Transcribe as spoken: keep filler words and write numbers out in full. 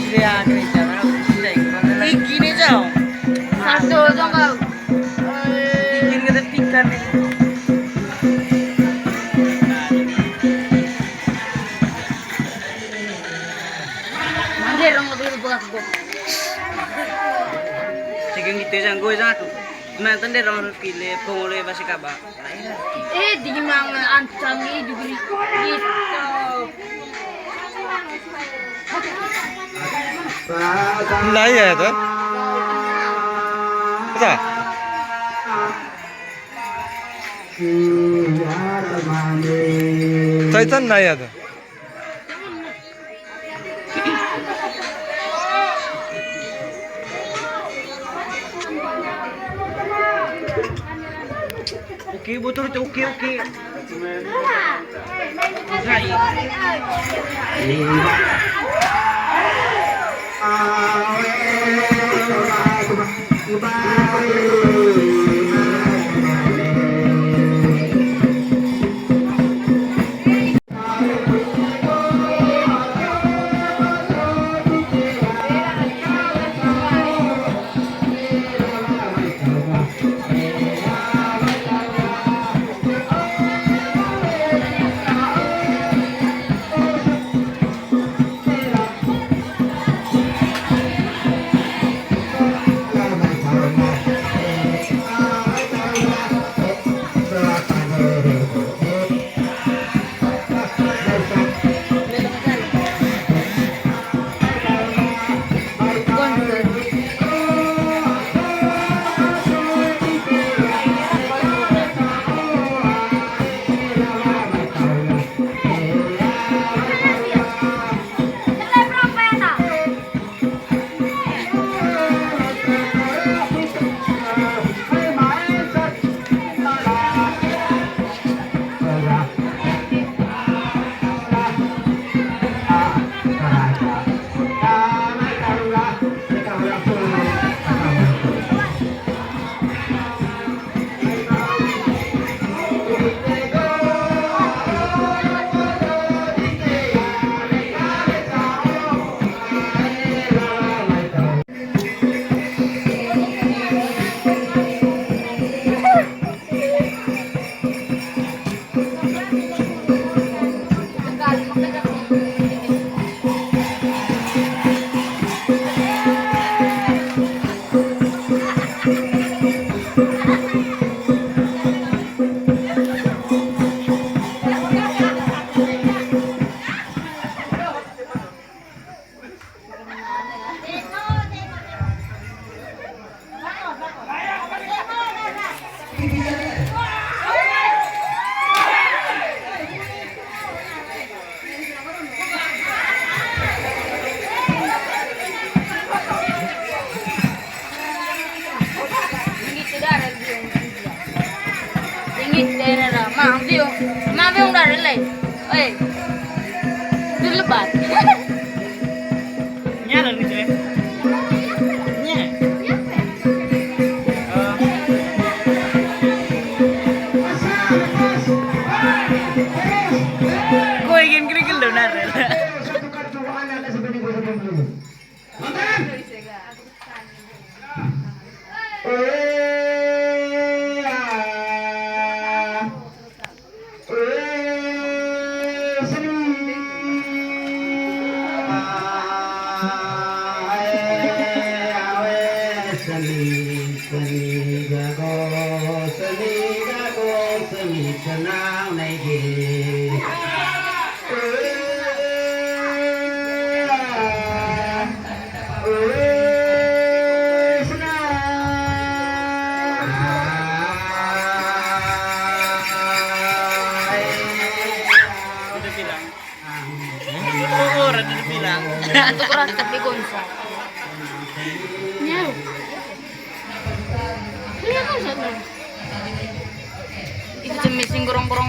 Ya, gereja mana? Iki nih, Cong. Satu dong, Bang. Bikin kita pikan nih. Anjir, orang lebih bekas gua. Tiga gitu, Cong, gue satu. Mantan deh orang pilih, pengulih masih kabak. Eh, di mana ancang ini juga gitu. Nda iya to? Betul? Taitan nda iya to? Oke, betul, oke, oke. Dingit, daerah, daerah. Mang Biung. Mang Biung dari le. Oi. Itu lebat. Nyala gitu ya. Nya. Gue ingin kerikil lo narel. Seni, seni jago, seni jago, seni senang naik. Oh, oh, rada dibilang. Itu kurang tapi gonsa. Iya. Iya, gonsa tuh. Itu jenis sing gorong-gorong